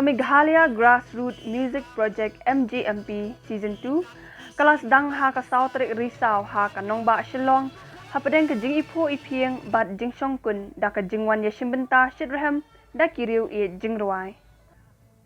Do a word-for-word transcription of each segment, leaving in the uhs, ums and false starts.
Meghalaya Grassroots Music Project, M G M P Season two ka la sdang ha ka saw tarik Risaw ha ka nongbah Shillong, hapdeng ka jingiphuh iphieng bad jingshongkun da ka jingwan ïashim bynta shitrhem da ki riew ïeit jingrwai.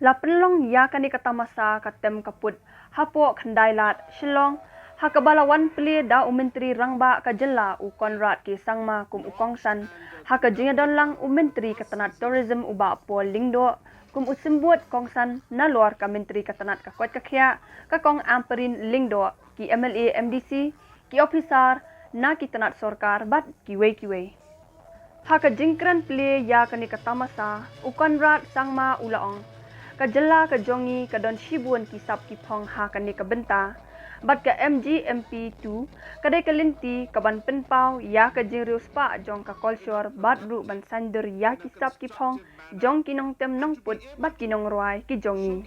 La pynlong ïa kane ka tamasa ka tem ka put hapoh Khyndai Lad, Shillong, ha kaba la wan plie da u Myntri Rangbah ka jylla u Conrad K Sangma kum u kongsan, ha ka jingïadon lang u Myntri ka tnat Tourism u Bah Paul Lyngdoh kum u symbud kongsan, nalor ka Myntri ka tnat ka koit ka khiah ka Kong Ampareen Lyngdoh, ki M L A, M D C, ki ophisar na ki tnat sorkar bad kiwei kiwei. Ha ka jingkren plie ïa kane ka tamasa, u Conrad Sangma u la ong, ka jylla ka jong ngi ka don shibun ki sap ki phong ha kane ka bynta, bad ka M G M P two ka dei ka lynti kaban pynpaw ïa ka jingriewspah jong ka kolshor bad ruh ban saiñdur ïa ki sap ki phong jong ki nongtem nongput bad ki nongrwai ki jong ngi.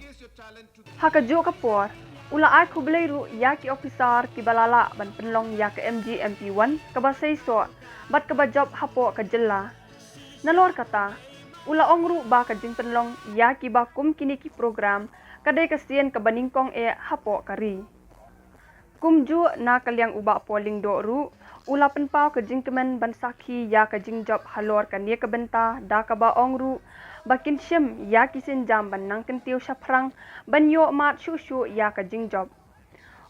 Ha kajuh ka por, u la ai khublei ruh ïa ki ophisar kiba la lah ban pynlong ïa ka M G M P one kaba seisoh bad kaba jop hapoh ka jylla. Nalor kata, u la ong ruh ba ka jingpynlong ïa kiba kum kine ki program ka dei ka sien kaba nyngkong eh hapoh ka ri. Kumjuh na ka liang u Bah Paul Lyngdoh ruh, u la pynpaw ka jingkmen ban sakhi ïa ka jingjop halor kane ka bynta da kaba ong ruh ba kin shim ïa ki sienjam ban nang kyntiew shaphrang ban ïoh mad shuh shuh ïa ka jingjop.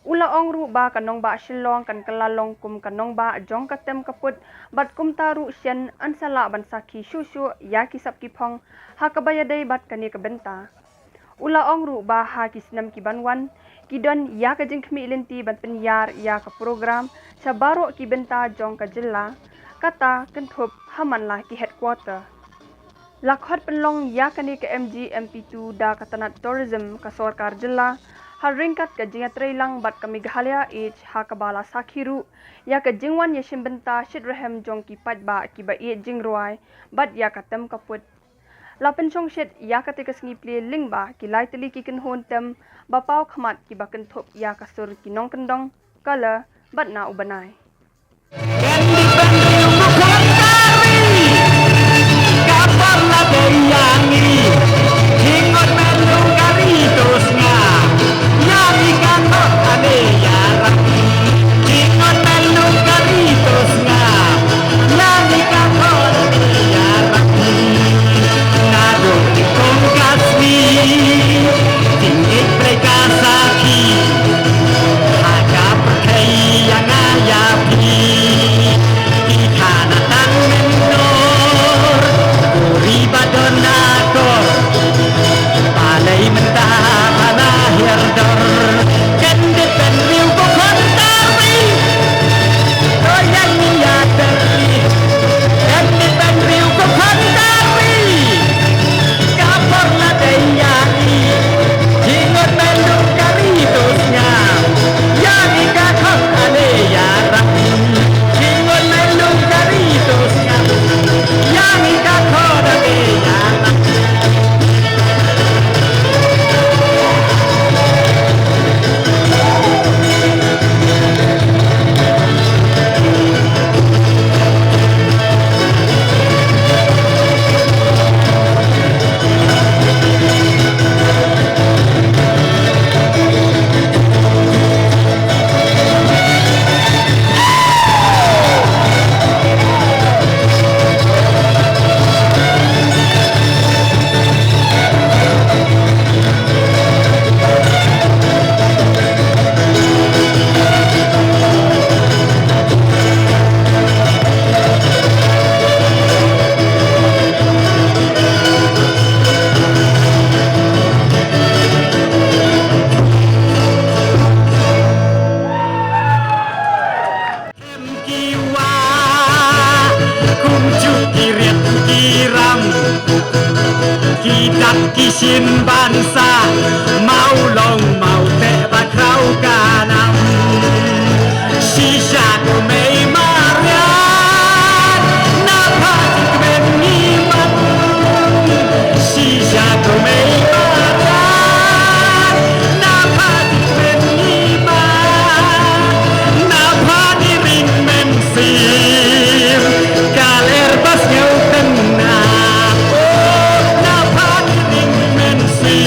U la ong ruh ba ka nongbah Shillong kan kylla long kum ka nongbah jong ka tem ka put, bad kumta ruh shen yn sa lah ban sakhi shuh shuh ïa ki sap ki phong ha kaba ïadei bad kane ka bynta. U la ong ruh ba ha ki snem kiban wan, ki don ïa ka jingkhmih lynti ban pynïar ïa ka program sha baroh ki bynta jong ka jylla, kata kynthup ha man la ki headquarter. La khot pynlong ïa kane ka M G M P two da ka tnat Tourism ka sorkar jylla, ha ryngkat ka jingïatreilang bad ka Meghalaya Age, ha kaba la sakhi ruh ïa ka jingwan ïashim bynta shitrhem jong ki paidbah kiba ïeit jingrwai bad ïa ka tem ka put. La pynshongshit ïa kata ka sngi plie lyngba ki lai tylli ki kynhun tem ba paw khmat kiba kynthup ïa ka sur ki nongkyndong, color bad na u bnai. Ki wah kumjuh ki riat ki ram, ki dap ki shin ban sah, mawlong mawteh ba khraw ka nam. Shisha kumei mariat na pha kmen ngi man. Shisha kumei mariat na pha kmen ngi man. Na pha ni ring men sir, ka ler bas ngeu teng na. Oh, na pha ni ring men sir.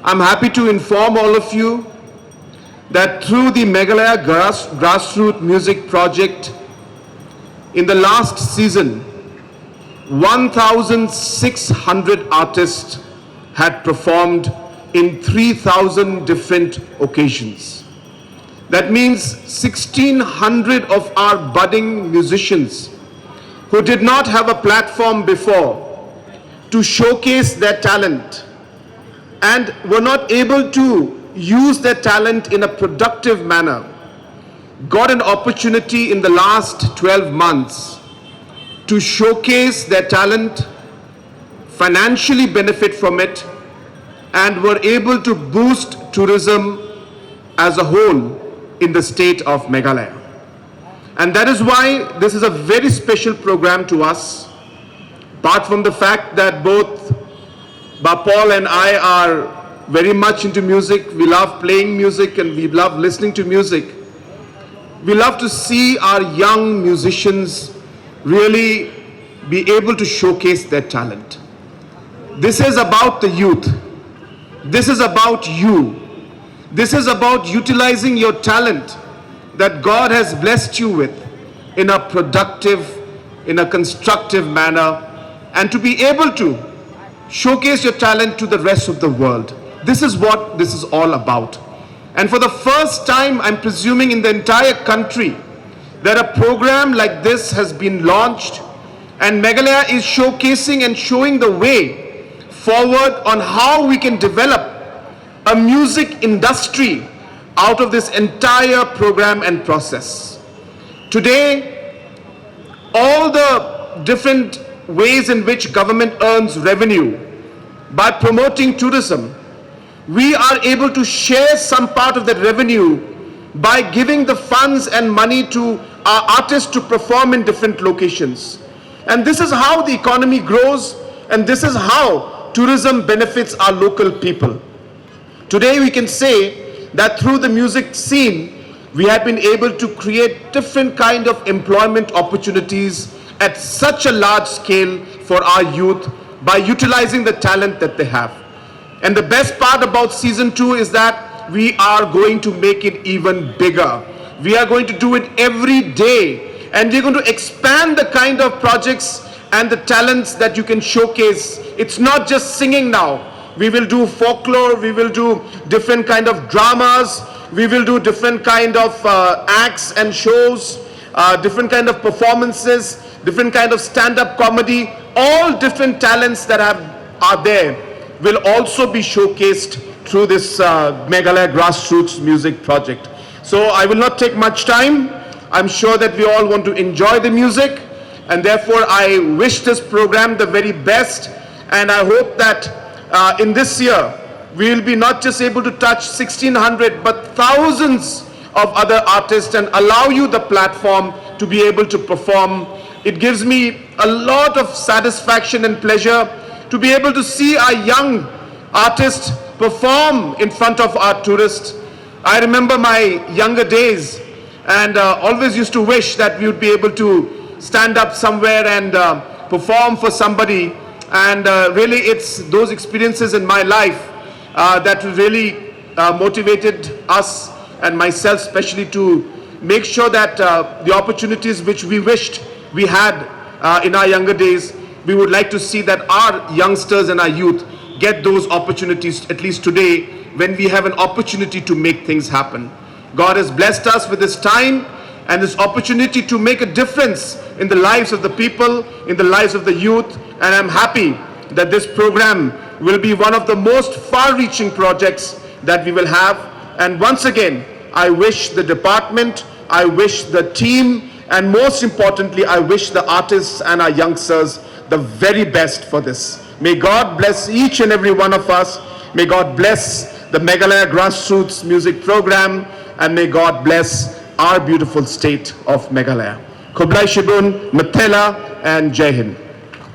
I'm happy to inform all of you that through the Meghalaya Grass, Grassroot Music Project, in the last season, one thousand six hundred artists had performed in three thousand different occasions. That means sixteen hundred of our budding musicians who did not have a platform before to showcase their talent and were not able to use their talent in a productive manner got an opportunity in the last twelve months to showcase their talent, financially benefit from it, and were able to boost tourism as a whole in the state of Meghalaya. And that is why this is a very special program to us. Apart from the fact that both Bapol and I are very much into music, we love playing music and we love listening to music. We love to see our young musicians really be able to showcase their talent. This is about the youth. This is about you. This is about utilizing your talent that God has blessed you with in a productive, in a constructive manner, and to be able to showcase your talent to the rest of the world. This is what this is all about. And for the first time, I'm presuming in the entire country, that a program like this has been launched, and Meghalaya is showcasing and showing the way forward on how we can develop a music industry out of this entire program and process. Today, all the different ways in which government earns revenue by promoting tourism, we are able to share some part of that revenue by giving the funds and money to our artists to perform in different locations. And this is how the economy grows, and this is how tourism benefits our local people. Today, we can say that through the music scene, we have been able to create different kind of employment opportunities at such a large scale for our youth by utilizing the talent that they have. And the best part about season two is that we are going to make it even bigger. We are going to do it every day, and we're going to expand the kind of projects and the talents that you can showcase. It's not just singing now. We will do folklore, we will do different kind of dramas, we will do different kind of uh, acts and shows, uh, different kind of performances, different kind of stand-up comedy. All different talents that have, are there will also be showcased through this uh, Meghalaya Grassroots Music Project. So I will not take much time. I'm sure that we all want to enjoy the music, and therefore I wish this program the very best, and I hope that uh, in this year we will be not just able to touch sixteen hundred but thousands of other artists and allow you the platform to be able to perform. It gives me a lot of satisfaction and pleasure to be able to see our young artists perform in front of our tourists. I remember my younger days and uh, always used to wish that we would be able to stand up somewhere and uh, perform for somebody. And uh, really, it's those experiences in my life uh, that really uh, motivated us and myself, specially, to make sure that uh, the opportunities which we wished we had uh, in our younger days, we would like to see that our youngsters and our youth get those opportunities, at least today, when we have an opportunity to make things happen. God has blessed us with this time and this opportunity to make a difference in the lives of the people, in the lives of the youth, and I'm happy that this program will be one of the most far-reaching projects that we will have. And once again, I wish the department, I wish the team, and most importantly, I wish the artists and our youngsters the very best for this. May God bless each and every one of us. May God bless the Meghalaya Grassroots Music Program, and may God bless our beautiful state of Meghalaya. Khublei shibun, Mathela, and Jai Hind.